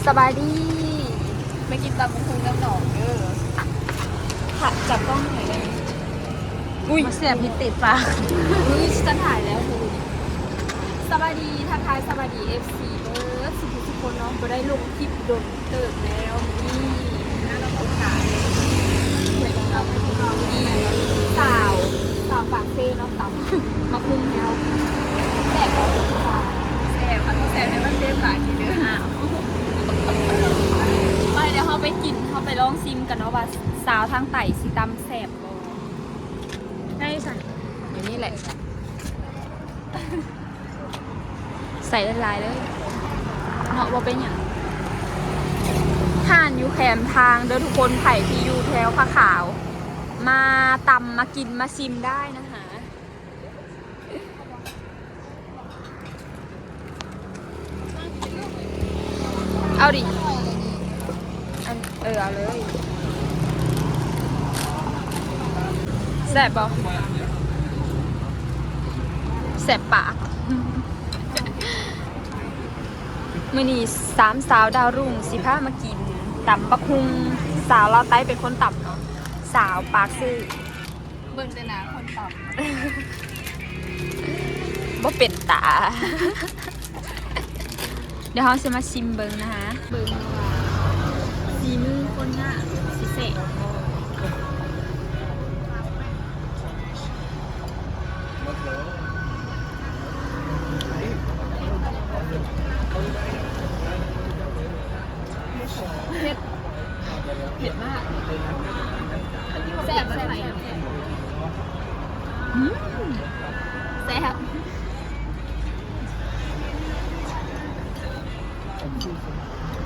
ສະບາຍດີ ມາກິນຕຳບັກຫຸ່ງກັບນ້ອງເດີ. ຂະ ຈັບກ້ອງໃຫ້ໄດ້. ອຸ້ຍ ມາແຊບເຮັດເຕະປາກ. ອຸ້ຍ ຊິຕັນຫາຍແລ້ວ. ສະບາຍດີ ທັກທາຍສະບາຍດີ ເອັຟຊີ ເບິດສຸກໆຄົນເນາະ. ບໍ່ໄດ້ລົງຄລິບດົນເຕີບແລ້ວ. ມື້ນີ້ມາຮັບໂອກາດ ສາວ ສາວປາກເຊເນາະ ຕຳບັກຫຸ່ງແລ້ວ. ແຊບບໍ່? ແຊບ ຄັນບໍ່ແຊບໃຫ້ມັນເຕັມປາກເດີ. ໄປ ດຽວເຮົາໄປກິນ ເຮົາໄປລອງຊິມກັນເນາະ ວ່າສາວທາງໃຕ້ຊິຕຳແຊບບໍ່. ໃນໃສ? ຢູ່ນີ້ແຫຼະ. ໃສ່ຫຼາຍໆເລີຍເນາະ ບໍ່ເປັນຫຍັງ. ຮ້ານຢູ່ແຄມທາງເດີທຸກຄົນ. ໃຜທີ່ຢູ່ແຖວຜາຂາວ ມາຕຳ ມາກິນ ມາຊິມໄດ້ນະຄະ. ເອົາດິ ອັນ ເອີ ເອົາເລີຍ. ແຊບບໍ່? ແຊບປາກ. ມື້ນີ້ສາມສາວດາວລຸ້ງຊິພາມາກິນຕຳບັກຫຸ່ງ. ສາວລາວໃຕ້ເປັນຄົນຕຳເນາະ ສາວປາກເຊ. ເບິ່ງແຕ່ໜ້າຄົນຕຳ ບໍ່ເປັນຕາ. ດຽວເຮົາຊິມາຊິມເບິ່ງນະຄະ ເບິ່ງວ່າສີມືຄົນງາມຊິແຊບບໍ່. ເຜັດ ເຜັດມາກ. ແຊບ ແຊບ ອືມ ແຊບ.